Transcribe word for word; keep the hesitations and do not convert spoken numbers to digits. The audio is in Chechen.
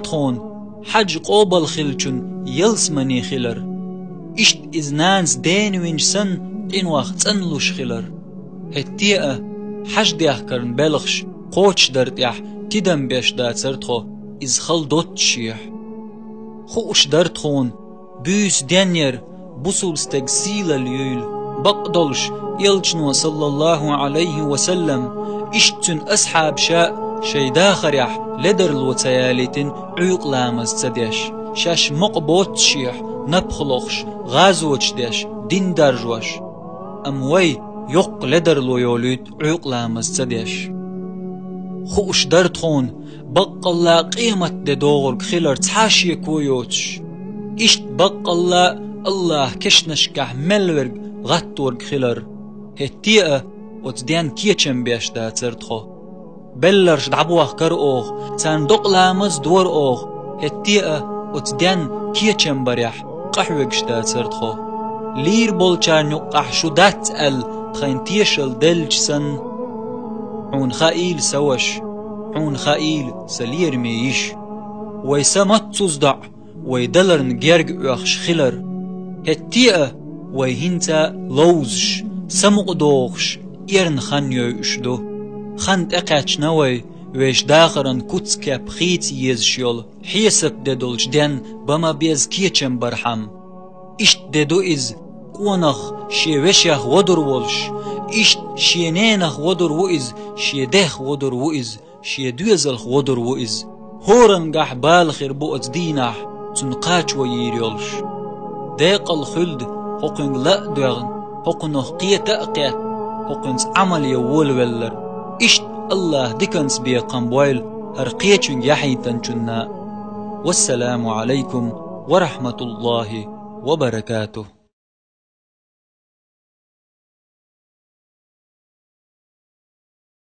тхуна хьаьж къобал хиллачун ялсамани хилар. Иштта иза нанас денавинча санна къинойх цӀанлуш хилар. ХӀетте а, хьаьж дехкарна белхаш кхочушдар тӀехь тидам беш дацар тхо, иза хала доццушехь. Хууш дара тхуна, буьйса денъяр бусулба стеган сийлалла юйла, бакъдолуш, Элчано, саллаллаху Ӏалайхи ва саллам, иштта цуьнан асхьабаша шайн дахарехь ледарло ца ялийтина Ӏуьйкъа ламаз ца деш, шаьш мукъа боццушехь, напха лохуш, гӀазоташ деш, дин даржош. Амма вай йоккха ледарло йолуьйту Ӏуьйкъа ламаз ца деш. Хууш дара тхуна, баккъалла къематде догӀург хилар цхьа а шеко йоцуш. Иштта баккъалла Аллахьа кешнашкахь мел верг гӀатторг хилар. ХӀетте а оцу денна кечам беш дацара тхо. Белларш дӀабохкара оха, царна докъа ламаз дора оха, хӀетте а оцу денна кечам барехь къахьоьгуш дацара тхо. Лийр болчарна юккъахь шу дац аьлла тхайна тешалла деллача санна, хьуна хаийла сан ваша, хьуна хаийла сан лераме йиша. Вай са маццуза доӀа, вай даларна герга оьхуш хилар. ХӀетте а вай хӀинца а ловзуш, самукъадохуш, эрна хан йойуш ду. Хан тӀекхаьчна вай, вешан дахаран куц-кеп хийца езаш йолу хьесап де долчу денна бан ма-безза кечам бархьама. Иштта де ду иза, къонах шен вешех водур волуш, иштта шен ненах водур ву иза, шен дех водур ву иза, шен доьзалх водур ву иза. ХӀорангахь бала хир бу оцу дийнахь, цунна кхачо йийр йолуш. Декъала хуьлда хӀокхуьнга ла а доьгӀна, хӀокхунах кхета а кхетта, хӀокхуьнца Ӏамал ян волавелларг. Иштта Аллахьа диканца бекхам бойла хӀара кхечуьнга яхьийтинчунна. Вассаламу Ӏалайкум ва рахьматуллахӀи ва баракатухӀ.